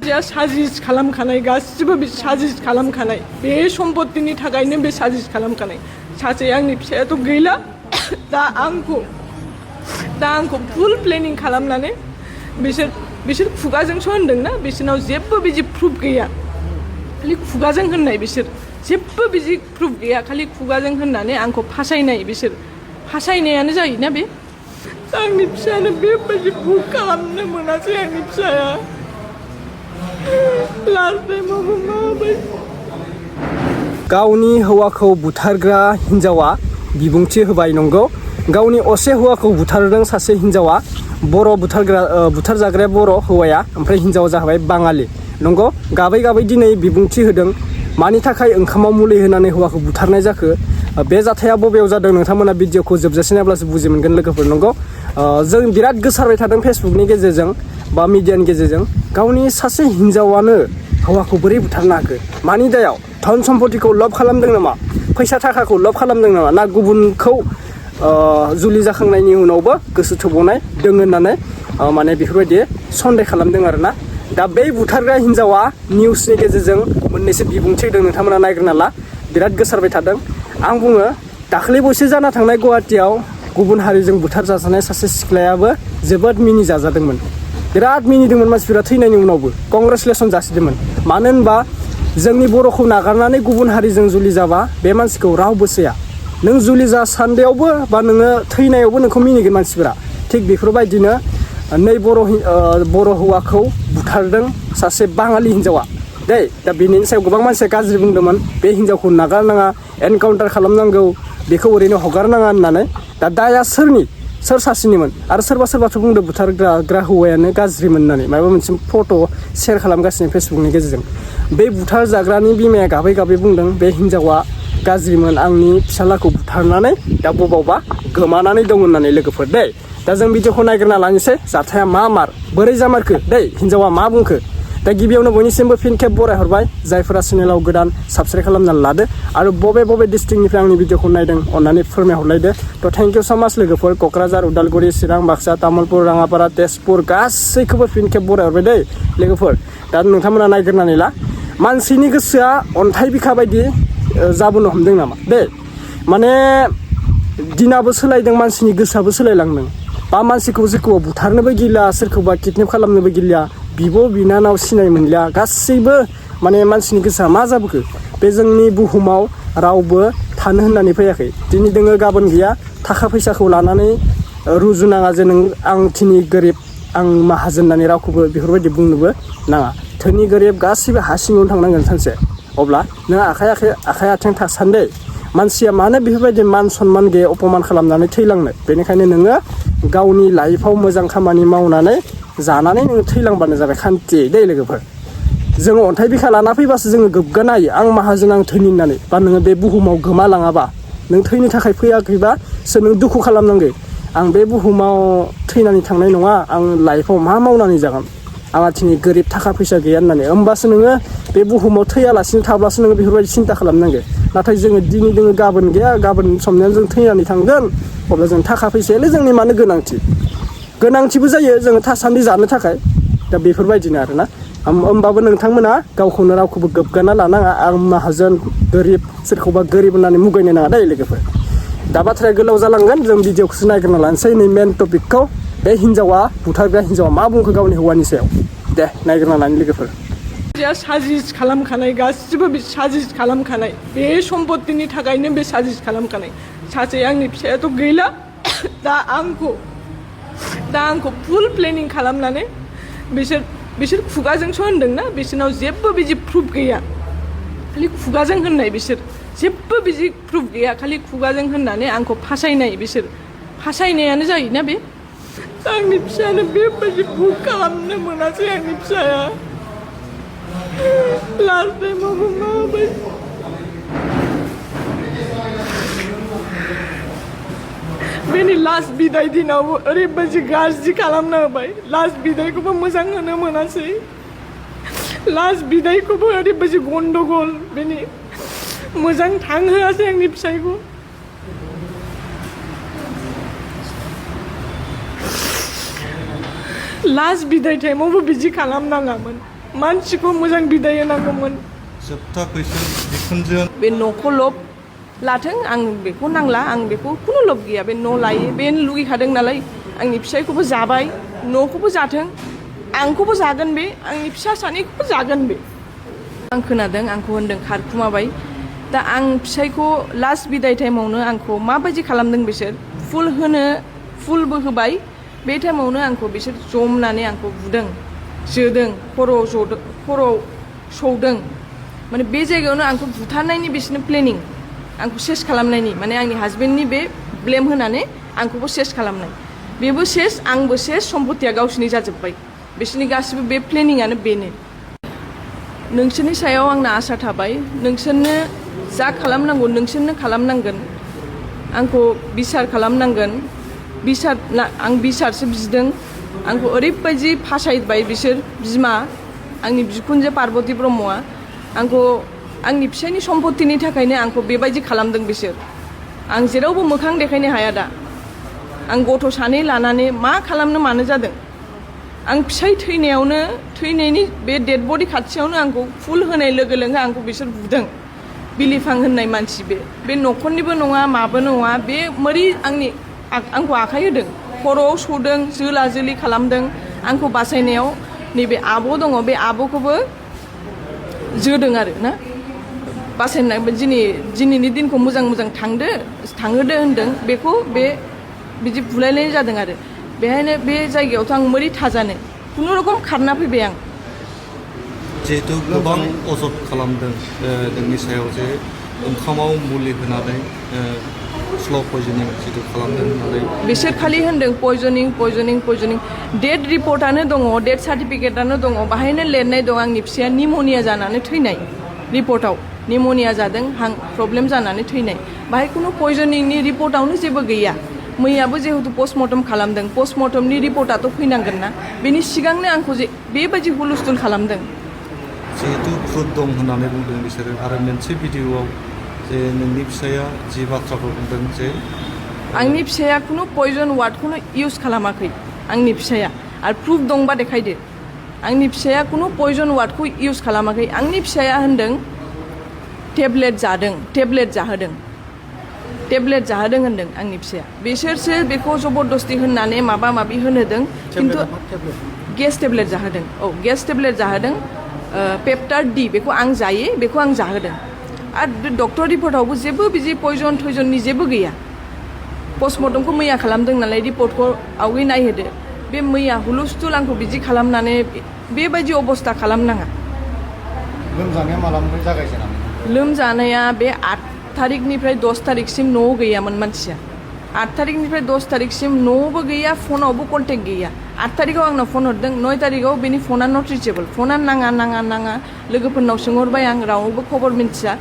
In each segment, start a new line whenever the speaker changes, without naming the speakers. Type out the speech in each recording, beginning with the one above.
साजिस खालामखानाय गासिबो बे साजिस खालामखानाय बे सम्पत्तिनि थाखायनो बे साजिस खालामखानाय सासे आंनि फिसायाथ' गैला दा आंखौ फुल प्लेनिं खालामनानै बिसोर खुगाजोंसो होनदोंना बिसोरनाव जेबो बिदि प्रुफ गैया खालि खुगाजों होननाय बिसोर जेबो बिदि प्रुफ गैया खालि खुगाजों होननानै आंखौ फासायनाय बिसोर फासायनायानो जायोना बे आंनि फिसायानो बेबायदि भुल खालामनो मोनासै आंनि फिसाया
गावनि हौवाखौ बुथारग्रा हिनजावा बिबुंथि होबाय नंगौ गावनि असे हौवाखौ बुथारदों सासे हिनजावा बर' बुथारजाग्राया बर' हौवाया ओमफ्राय हिनजावा जाबाय बाङालि नंगौ गाबै गाबै दिनै बिबुंथि होदों मानि थाखाय ओंखामाव मुलि होनानै हौवाखौ बुथारनाय जाखो बे जाथाया बबेयाव जादों नोंथांमोना भिडिअखौ जोबजासे नायब्लासो बुजि मोनगोन लोगोफोर नंगौ जों बिराद गोसारबाय थादों फेसबुकनि गेजेरजों बा मिडियानि गेजेरजों गावनि सासे हिनजावानो हौवाखौ बोरै बुथारनो हाखो मानि दायाव धन सम्पतिखौ लब खालामदों नामा फैसा थाखाखौ लब खालामदों नामा ना गुबुनखौ जुलि जाखांनायनि उनावबो गोसो थोबावनाय दों होननानै माने बेफोरबायदि सन्देह खालामदों आरोना दा बै बुथारग्रा हिनजावा निउसनि गेजेरजों मोननैसो बिबुंथि होदों नोंथांमोना नायग्रोना ला बिराद गोसारबाय थादों आं बुङो दाखालि बावैसो जाना थांनाय गुवाहाटियाव गुबुन हारिजों बुथार जाजानाय सासे सिख्लायाबो जोबोद मिनि जाजादोंमोन बिराद मिनिदोंमोन मानसिफोरा थैनायनि उनावबो कंग्रेसुलेसन जासिदोंमोन मानो होनबा जोंनि बर'खौ नागारनानै गुबुन हारिजों जुलि जाबा बे मानसिखौ रावबो सैया नों जुलि जा सान्देयावबो बा नोङो थैनायावबो नोंखौ मिनिगोन मानसिफोरा थिग बेफोरबायदिनो नै बर' हौवाखौ बुथारदों सासे बाङालि हिनजावा दा बेनि सायाव गोबां मानसिया गाज्रि बुंदोंमोन बे हिनजावखौ नागारनाङा एनकाउन्टार खालामनांगौ बेखौ ओरैनो हगारनाङा होननानै दा दाया सोर सासेनिमोन आरो सोरबाथ' बुंदों बुथारग्रा हौवायानो गाज्रिमोन होननानै माबा मोनसे फट' शेयार खालामगासिनो फेसबुकनि गेजेरजों बे बुथार जाग्रानि बिमाया गाबै गाबै बुंदों बे हिनजावा गाज्रिमोन आंनि फिसालाखौ बुथारनानै दा बबावबा गोमानानै दं होननानै लोगोफोर दा जों भिडिअखौ नायग्रोना लानोसै जाथाया मार बोरै जामारखो हिनजावा मा बुंखो दा गिबियावनो बयनिसिमबो फिन खेब बरायहरबाय जायफोरा चेनेलाव गोदान साबस्क्राइब खालामनानै लादो आरो बबे डिस्ट्रिक्टनिफ्राय आंनि भिडिअखौ नायदों अन्नानै फोरमायहरलायदो थ' थेंक इउ स' माच लोगोफोर क'क्राझार उदालगुरि चिरां बाक्सा तामुलपुर राङापारा तेजपुर गासैखौबो फिन खेब बरायहरबाय लोगोफोर दा नोंथांमोना नायग्रोनानै ला मानसिनि गोसोआ अन्थाइ बिखा बायदि जाबोनो हमदों नामा माने दिनाबो सोलायदों मानसिनि गोसोआबो सोलायलांदों बा मानसिखौ सोरखौबा बुथारनोबो गिला सोरखौबा किडनेप खालामनोबो गिला बिब' बिनानाव सिनाय मोनलिया गासैबो माने मानसिनि गोसोआ मा जाबोखो बे जोंनि बुहुमाव रावबो थानो होननानै फैयाखै दिनै दोङो गाबोन गैया थाखा फैसाखौ लानानै रुजुनाङा जे नों आं दिनै गोरिब आं माहाजोन होननानै रावखौबो बेफोरबायदि बुंनोबो नाङा धोनि गोरिब गासैबो हा सिङावनो थांनांगोन सानसे अब्ला नों आखाइ आथिं थासान्दे मानसिया मानो बेफोरबायदि मान सनमान गैया अपमान खालामनानै थैलांनो बेनिखायनो नोङो गावनि लाइफआव मोजां खामानि मावनानै जानानै नोङो थैलांबानो जाबाय खान्थियै लोगोफोर जोङो अन्थाइ बिखा लाना फैबासो जोङो गोग्गानो हायो आं माहाजोन आं धोनि होननानै बा नोङो बे बुहुमाव गोमालाङाबा नों थैनो थाखाय फैयाखैबा नों दुखु खालामनांगौ आं बे बुहुमाव थैनानै थांनाय नङा आं लाइफआव मा मावनानै जागोन आंहा दिनै गोरिब थाखा फैसा गैया होननानै होमबासो नोङो बे बुहुमाव थैयालासिनो थाब्लासो नोङो बेफोरबायदि सिन्था खालामनांगौ नाथाय जोङो दिनै दोङो गाबोन गैया गाबोन समनियानो जों थैनानै थांगोन अब्ला जों थाखा फैसायालाय जोंनि मानो गोनांथिबो जायो जोङो थासान्दि जानो थाखाय दा बेफोरबायदिनो आरोना होमबाबो नोंथांमोना गावखौनो रावखौबो गोग्गाना लानाङा आं माहाजोन गोरिब सोरखौबा गोरिब होननानै मुगैनो नाङा लोगोफोर दा बाथ्राया गोलाव जालांगोन जों भिडिअखौसो नायग्रोना लानोसै नै मेन टपिकखौ बे हिनजावा बुथारग्रा हिनजावा मा बुंखो गावनि हौवानि सायाव दे नायग्रोना लानो लोगोफोर
साजिस खालामखानाय गासिबो साजिस खालामखानाय बे सम्पत्तिनि थाखायनो बे साजिस खालामखानाय सासे आंनि फिसायाथ' गैला दा आंखौ फुल प्लेनिं खालामनानै बिसोर खुगाजोंसो होनदोंना बिसोरनाव जेबो बिदि प्रुफ गैया खालि खुगाजों होननाय बिसोर जेबो बिदि प्रुफ गैया खालि खुगाजों होननानै आंखौ फासायनाय बिसोर फासायनायानो जायोना बे आंनि फिसायानो बेबायदि भुल खालामनो मोनासै आंनि फिसाया लास्ट टाइमावबो माबायदि बेनि लास्ट बिदाय दिनावबो ओरैबायदि गाज्रि खालामना होबाय लास्ट बिदायखौबो मोजां होनो मोनासै लास्ट बिदायखौबो ओरैबायदि गन्डगल बेनि मोजां थांहोआसै आंनि फिसायखौ लास्ट बिदाय टाइमावबो बिदि खालामनाङामोन मानसिखौ मोजां बिदाय होनांगौमोन
जोबथा कुइसन बिखुनजो
बे न'खौ लब लाथों आं बेखौ नांला आं बेखौ खुनु लब गैया बे न' लायो बे लुगैखादों नालाय आंनि फिसायखौबो जाबाय न'खौबो जाथों आंखौबो जागोन बे आंनि फिसा सानैखौबो जागोन बे आं खोनादों आंखौ होनदों खारखुमाबाय दा आं फिसायखौ लास्ट बिदाय टाइमावनो आंखौ माबायदि खालामदों बिसोर फुलबो होबाय बे टाइमावनो आंखौ बिसोर जमनानै आंखौ बुदों जोदों खर'आव सौदों माने बे जायगायावनो आंखौ बुथारनायनि बिसोरनो प्लेनिं आंखौ सेस खालामनायनि माने आंनि हाजबेन्डनि बे ब्लेम होनानै आंखौबो सेस खालामनाय बेबो सेस आंबो सेस सम्पतिया गावसिनि जाजोब्बाय बिसोरनि गासिबो बे प्लेनिंआनो बेनो नोंसोरनि सायाव आंना आसा थाबाय नोंसोरनो जा खालामनांगौ नोंसोरनो खालामनांगोन आंखौ बिसार खालामनांगोन आं बिसारसो बिदों आंखौ ओरैबायदि फासायबाय बिसोर बिमा आंनि बिखुनजो पार्बती ब्रह्मआ आंखौ आंनि फिसायनि सम्पतिनि थाखायनो आंखौ बेबायदि खालामदों बिसोर आं जेरावबो मोखां देखायनो हाया दा आं गथ' सानै लानानै मा खालामनो मानो जादों आं फिसाय थैनायनि बे डेड बडि खाथियावनो आंखौ फुल होनाय लोगो लोगो आंखौ बिसोर बुदों बिलिफां होननाय मानसि बे न'खरनिबो नङा माबो नङा बे मोरै आंखौ आखाइ होदों खर'आव सौदों जोला जोलि खालामदों आंखौ बासायनायाव नैबे आब' दङ बे आब'खौबो जोदों आरो ना बासायनाय दिनैनि दिनखौ मोजां थांहोदो होनदों बेखौ बिदि बुलायनाय जादों आरो बेहायनो बे जायगायावथ' आं मोरै थाजानो खुनुरकम खारना फैबाय आं
जिहेतु गोबां अजद खालामदों नोंनि सायाव जे ओंखामाव मुलि होनानै स्ल' पयजनिं जितु खालामदों होननानै
बिसोर खालि होनदों पयजनिं डेट रिपर्टआनो दङ डेट सार्टिफिकेटआनो दङ बाहायनो लिरनाय दं आंनि फिसाया निम'निया जानानै थैनाय रिपर्टआव निम'निया जादों हां प्रब्लेम जानानै थैनाय बाहाय खुनु पयजनिंनि रिपर्टआवनो जेबो गैया मैयाबो जिहेतु पस्टमर्टम खालामदों पस्टमर्टमनि रिपर्टआथ' फैनांगोन ना बेनि सिगांनो आंखौ बेबायदि हुलुस्थुल खालामदों
जिहेतु प्रुफ दं होननानै बुंदों बिसोरो आरो मोनसे भिडिअ'आव जे नोंनि फिसाया जि बाथ्राखौ बुंदों जे
आंनि फिसाया खुनु पयजन वार्डखौनो इउज खालामाखै आंनि फिसाया आरो प्रुफ दंबा देखायदो आंनि फिसाया खुनु पयजन वार्डखौ इउज खालामाखै आंनि फिसाया होनदों टेब्लेट जाहोदों होनदों आंनि फिसाया बिसोरसो बेखौ जबरदस्ति होननानै माबा माबि होनहोदों खिन्थु गेस टेब्लेट जाहोदों पेप्टार डि बेखौ आं जायो बेखौ आं जाहोदों आरो डक्टर रिपर्टआवबो जेबो बिदि पयजन थयजननि जेबो गैया पस्टमर्टमखौ मैया खालामदों नालाय रिपर्टखौ आवगै नायहोदो बे मैया हुलुस्थुल आंखौ बिदि खालामनानै बेबायदि अबस्था खालामनाङा
लोमजानाया मालानिफ्राय जागायजेनामोन
लोमजानाया बे 8 थारिखनिफ्राय 10 थारिखसिम न'आव गैयामोन मानसिया 8 थारिखनिफ्राय 10 थारिखसिम न'आवबो गैया फनावबो कन्टेक्ट गैया 8 थारिखआव आंनाव फन हरदों 9 थारिखआव बेनि फना नट रिचेबल फना नाङा लोगोफोरनाव सोंहरबाय आं रावबो खबर मिन्थिया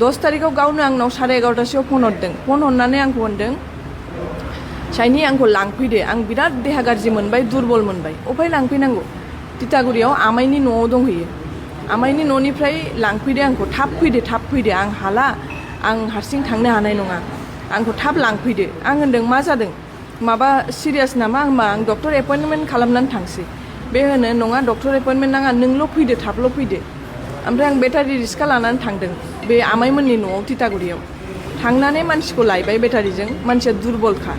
10 थारिखआव गावनो आंनाव 11:30 फन हरदों फन हरनानै आंखौ होनदों साइनि आंखौ लांफैदो आं बिराद देहा गाज्रि मोनबाय दुरबल मोनबाय अफाय लांफैनांगौ तितागुरियाव आमाइनि न'आव दंहैयो आमाइनि न'निफ्राय लांफैदो आंखौ थाब फैदो आं हाला आं हारसिं थांनो हानाय नङा आंखौ थाब लांफैदो आं होनदों मा जादों माबा सिरियास नामा होमबा आं डक्टर एपइन्टमेन्ट खालामनानै थांसै बे होनो नङा डक्टर एपइन्टमेन्ट नाङा नोंल' फैदो थाबल' फैदो ओमफ्राय आं बेटारि रिक्सा लानानै थांदों बे आमाइमोननि न'आव तितागुरियाव थांनानै मानसिखौ लायबाय बेटारिजों मानसिया दुरबलखा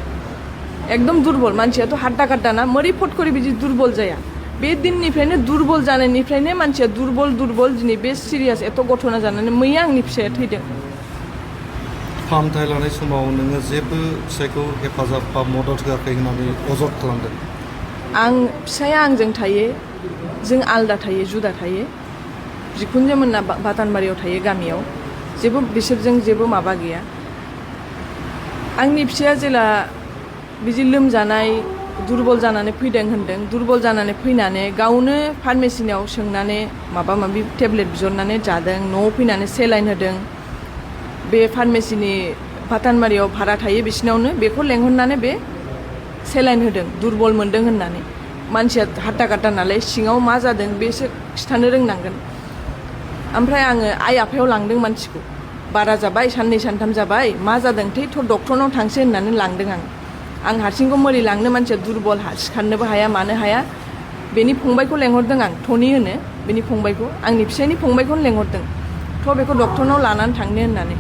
एकदम दुरबल मानसियाथ' हाड्डा गाड्डाना मोरै फट करि बिदि दुरबल जाया बे दिननिफ्रायनो दुरबल जानायनिफ्रायनो मानसिया दुरबल दिनै बे सिरियास एथ' घटना जानानै मैया आंनि फिसाया थैदों
फाहामथाय लानाय समाव नोङो जेबो फिसायखौ हेफाजाब बा मदद होआखै होननानै अजद खालामदों
आं फिसाया आंजों थायो जों आलदा थायो जुदा थायो बिखुनजोमोनना बातानबारियाव थायो गामियाव बिसोरजों जेबो माबा गैया आंनि फिसाया जेला बिदि लोमजानाय दुरबल जानानै फैदों होनदों दुरबल जानानै फैनानै गावनो फार्मेसिनाव सोंनानै माबा माबि टेब्लेट बिहरनानै जादों न'आव फैनानै सेलाइन होदों बे फार्मेसिनि बातानबारियाव भारा थायो बिसिनावनो बेखौ लेंहरनानै बे सेलाइन होदों दुरबल मोनदों होननानै मानसिया हाट्टा गाट्टा नालाय सिङाव मा जादों बेसो खिथानो रोंनांगोन ओमफ्राय आङो आइ आफायाव लांदों मानसिखौ बारा जाबाय साननै सानथाम जाबाय मा जादोंथाय थ' डक्टरनाव थांसै होननानै लांदों आं हारसिंखौ मोरै लांनो मानसिया दुरबल सिखारनोबो हाया मानो हाया बेनि फंबायखौ लेंहरदों आं टनि होनो बेनि फंबायखौ आंनि फिसायनि फंबायखौनो लेंहरदों थ' बेखौ डक्टरनाव लानानै थांनो होननानै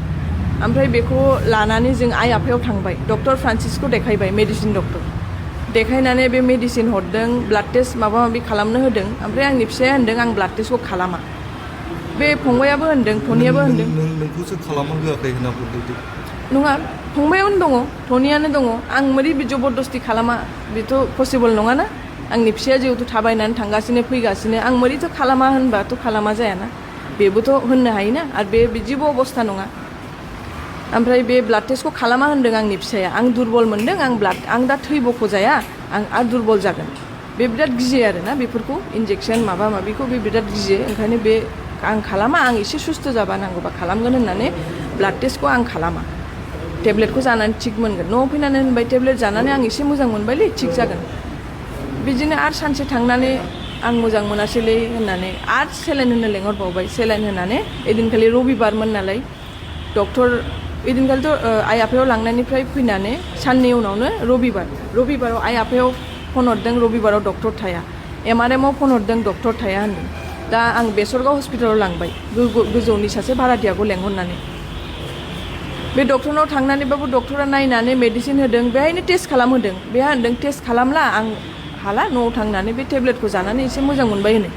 ओमफ्राय बेखौ लानानै जों आइ आफायाव थांबाय डक्टर फ्रान्सिसखौ देखायबाय मेडिसिन डक्टर देखायनानै बे मेडिसिन हरदों ब्लाड टेस्ट माबा माबि खालामनो होदों ओमफ्राय आंनि फिसाया होनदों आं ब्लाड टेस्टखौ खालामा बे फंबायाबो होनदों टनियाबो होनदों
नोंखौसो खालामनो होआखै होनना बुंदों
नङा फंबायावनो दङ टनियानो दङ आं मारै जबरदस्ति खालामा बेथ' पसिबल नङाना आंनि फिसाया जिहेतु थाबायनानै थांगासिनो फैगासिनो आं मारैथ' खालामा होनबाथ' खालामा जायाना बेबोथ' होननो हायोना आरो बे बिदिबो अबस्था नङा ओमफ्राय बे ब्लाड टेस्टखौ खालामा होनदों आंनि फिसाया आं दुरबल मोनदों आं दा थै बख' जाया आं आरो दुरबल जागोन बे बिराद गियो आरोना बेफोरखौ इन्जेक्सन माबा माबिखौ बे बिराद गियो ओंखायनो बे आं खालामा आं एसे सुस्थ' जाबा नांगौबा खालामगोन होननानै ब्लाड टेस्टखौ आं खालामा टेब्लेटखौ जानानै थिग मोनगोन न'आव फैनानै होनबाय टेब्लेट जानानै आं एसे मोजां मोनबायलै थिग जागोन बिदिनो आरो सानसे थांनानै आं मोजां मोनासैलै होननानै आरो सेलाइन होनो लेंहरबावबाय सेलाइन होनानै ओइदिनखालि रबिबारमोन नालाय डक्टर ओइदिनखालिथ' आइ आफायाव लांनायनिफ्राय फैनानै साननै उनावनो रबिबाराव आइ आफायाव फन हरदों रबिबाराव डक्टर थाया MRMआव फन हरदों डक्टर थाया होनदों दा आं बेसरगाव हस्पिटालाव लांबाय गोजौनि सासे भाराथियाखौ लेंहरनानै बे डक्टरनाव थांनानैबाबो डक्टरा नायनानै मेडिसिन होदों बेहायनो टेस्ट खालामहोदों बेहा होनदों टेस्ट खालामला आं हाला न'आव थांनानै बे टेब्लेटखौ जानानै एसे मोजां मोनबाय होनो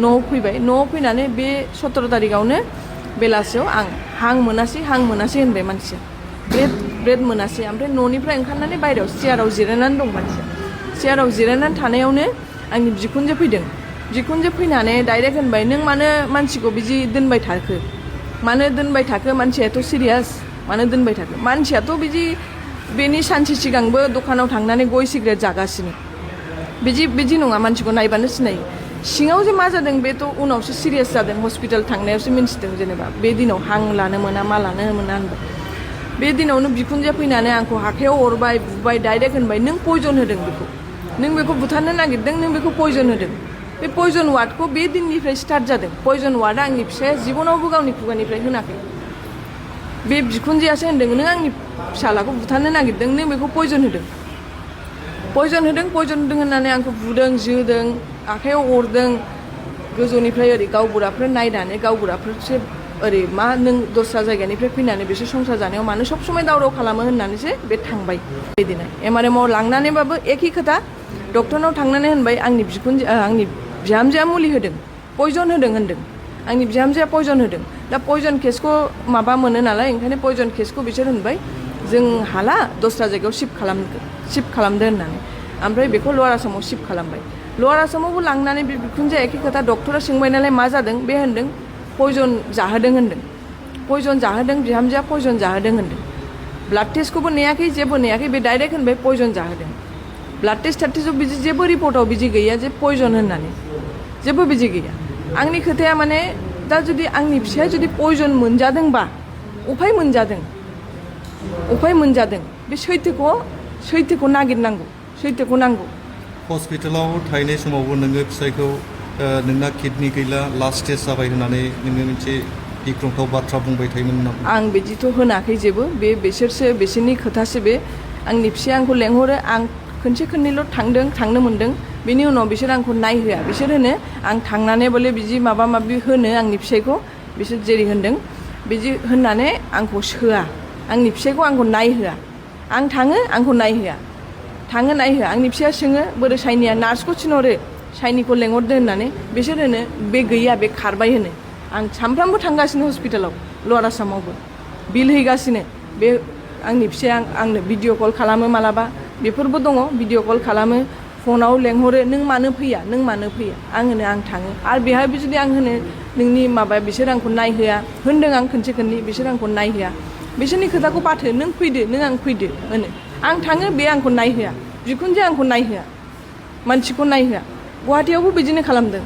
न'आव फैबाय न'आव फैनानै बे 17 तारिखआवनो बेलासियाव आं हां मोनासै होनबाय मानसिया ब्रेड मोनासै ओमफ्राय न'निफ्राय ओंखारनानै बायहेरायाव सियाराव जिरायनानै दं मानसिया सियाराव जिरायनानै थानायावनो आंनि बिखुनजो फैदों बिखुनजो फैनानै डाइरेक्ट होनबाय नों मानो मानसिखौ बिदि दोनबाय थाखो मानसियाथ' सिरियास मानो दोनबाय थाखो मानसियाथ' बेनि सानसे सिगांबो दखानाव थांनानै गय सिगारेट जागासिनो बिदि नङा मानसिखौ नायबानो सिनायो सिङाव जे मा जादों बेथ' उनावसो सिरियास जादों हस्पिटाल थांनायावसो मिन्थिदों जेनेबा बे दिनाव हां लानो मोना मा लानो मोना होनबाय बे दिनावनो बिखुनजोआ फैनानै आंखौ आखायाव अरबाय बुबाय डाइरेक्ट होनबाय नों पयजन होदों नों बेखौ बुथारनो नागिरदों नों बेखौ पयजन होदों बे पयजन वार्डखौ बे दिननिफ्राय स्टार्ट जादों पयजन वार्डआ आंनि फिसाया जिबनावबो गावनि खुगानिफ्राय होनाखै बे बिखुनजोआसो होनदों नों आंनि फिसालाखौ बुथारनो नागिरदों नों बेखौ पयजन होदों होननानै आंखौ बुदों जोदों आखायाव अरदों गोजौनिफ्राय ओरै गावबुराफोर नायनानै गावबुराफोरसो ओरै मा नों दस्रा जायगानिफ्राय फैनानै बिसोर संसार जानायाव मानो सब समाय दावराव खालामो होननानैसो बे थांबाय बिदिनो MRMआव लांनानैबाबो एखे खोथा डक्टरनाव थांनानै होनबाय आंनि बिहामजोआ मुलि होदों पयजन होदों आंनि बिहामजोआ पयजन होदों दा पयजन केसखौ माबा मोनो नालाय ओंखायनो पयजन केसखौ बिसोर होनबाय जों हाला दस्रा जायगायाव शिफ्ट खालामदो होननानै ओमफ्राय बेखौ लवार आसामाव शिफ्ट खालामबाय लवार आसामावबो लांनानै बे बिखुनजोआ एखे खोथा डक्टरा सोंबाय नालाय मा जादों बे होनदों पयजन जाहोदों बिहामजोआ पयजन जाहोदों होनदों ब्लाड टेस्टखौबो नेयाखै जेबो नेयाखै बे डाइरेक्ट होनबाय पयजन जाहोदों ब्लाड टेस्टआव बिदि जेबो रिपर्टआव बिदि गैया जे पयजन होननानै जेबो बिदि गैया आंनि खोथाया माने दा जुदि आंनि फिसाया जुदि पयजन मोनजादोंबा उफाय मोनजादों बे सैथोखौ नागिरनांगौ सैथोखौ नांगौ
हस्पिटालाव थाहैनाय समावबो नोङो फिसायखौ नोंना किडनि गैला लास्ट स्टेज जाबाय होननानै नोङो मोनसे गिख्रंथाव बाथ्रा बुंबाय थायोमोन होनना
आं बिदिथ' होनाखै जेबो बिसोरनि खोथासो बे आंनि फिसाया आंखौ लेंहरो आं खनसेल' थांनो मोन्दों बेनि उनाव बिसोर आंखौ नायहोआ बिसोर होनो आं थांनानै बले बिदि माबा माबि होनो आंनि फिसायखौ बिसोर जेरै होनदों बिदि होननानै आंखौ सोआ आंनि फिसायखौ आंखौ नायहोआ आं थाङो आंखौ नायहोआ आंनि फिसाया सोङो बोरै साइनिया नार्सखौ थिनहरो साइनिखौ लेंहरदो होननानै बिसोर होनो बे गैया बे खारबाय होनो आं सामफ्रामबो थांगासिनो हस्पिटालाव लवार आसामावबो बिल हैगासिनो बे आंनि फिसाया आंनो भिडिअ कल खालामो मालाबा बेफोरबो दङ भिडिअ कल खालामो फनाव लेंहरो नों मानो फैया आं होनो आं थाङो आरो बेहायबो जुदि आं होनो नोंनि माबा बिसोर आंखौ नायहोआ होनदों आं खननै बिसोर आंखौ नायहोआ बिसोरनि खोथाखौ बाथो नों आं फैदो होनो आं थाङो बे आंखौ नायहोआ बिखुनजोआ आंखौ नायहोआ मानसिखौ नायहोआ गुवाहाटियावबो बिदिनो खालामदों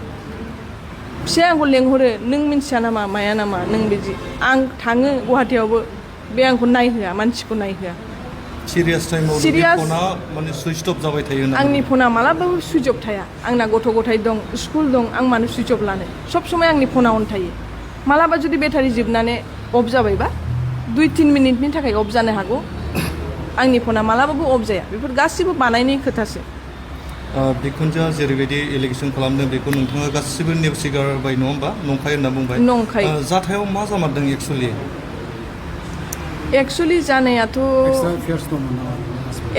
फिसाया आंखौ लेंहरो नों मिन्थिया नामा माया नामा नों बिदि आं थाङो गुवाहाटियावबो बे आंखौ नायहोआ मानसिखौ नायहोआ
सिरियास टाइमाव फना माने सुइच अफ जाबाय थायो
आंनि फना मालाबाबो सुइच अफ थाया आंना गथ' गथाय दं स्कुल दं आं मानो सुइच अफ लानो सब समय आंनि फना अन थायो मालाबा जुदि बेटारि जोबनानै अफ जाबायबा 2-3 मिनिटनि थाखाय अफ जानो हागौ आंनि फना मालाबाबो अफ जाया बेफोर गासिबो बानायनाय खोथासो
बिखुनजोआ जेरैबायदि एलिगेसन खालामदों बेखौ नोंथाङा गासिबो नेवसिगारबाय नङा होमबा नंखाय होनना बुंबाय
नंखाय
जाथायाव मा जामारदों
एक्सुअलि जानायाथ'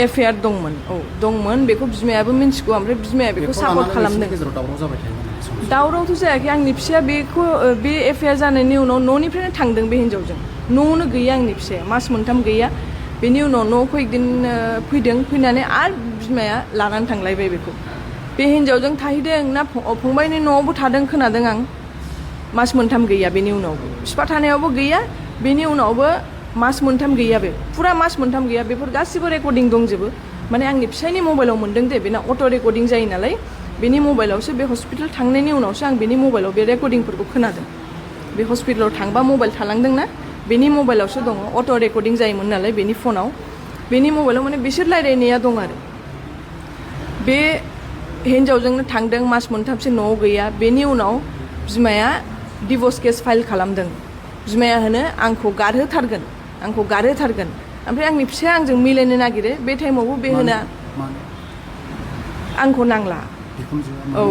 एफआइआर दंमोन दंमोन बेखौ बिमायाबो मिन्थिगौ ओमफ्राय बिमाया बेखौ सापर्ट खालामदों दावरावथ' जायाखै आंनि फिसाया बेखौ बे एफआइआर जानायनि उनाव न'निफ्रायनो थांदों बे हिन्जावजों न'आवनो गैया आंनि फिसाया मास मोनथाम गैया बेनि उनाव न'आव फैदों फैनानै आरो बिमाया लानानै थांलायबाय बेखौ बे हिन्जावजों थाहैदों ना फंबायनि न'आवबो थादों खोनादों आं मास मोनथाम गैया बेनि उनावबो बिफा थानायावबो गैया बेनि उनावबो मास मोनथाम गैया बे फुरा मास मोनथाम गैया बेफोर गासिबो रेकर्डिं दंजोबो माने आंनि फिसायनि मबाइलाव मोन्दों दे बेना अट' रेकर्डिं जायो नालाय बेनि मबाइलावसो बे हस्पिटाल थांनायनि उनावसो आं बेनि मबाइलाव बे रेकर्डिंफोरखौ खोनादों बे हस्पिटालाव थांबा मबाइल थालांदोंना बेनि मबाइलावसो दङ अट' रेकर्डिं जायोमोन नालाय बेनि फनाव बेनि मबाइलाव माने बिसोर रायलायनाया दं आरो बे हिन्जावजोंनो थांदों मास मोनथामसो न'आव गैया बेनि उनाव बिमाया डिभर्स केस फाइल खालामदों बिमाया होनो आंखौ गारहोथारगोन ओमफ्राय आंनि फिसाया आंजों मिलायनो नागिरो बे टाइमावबो बे होनो आंखौ नांला औ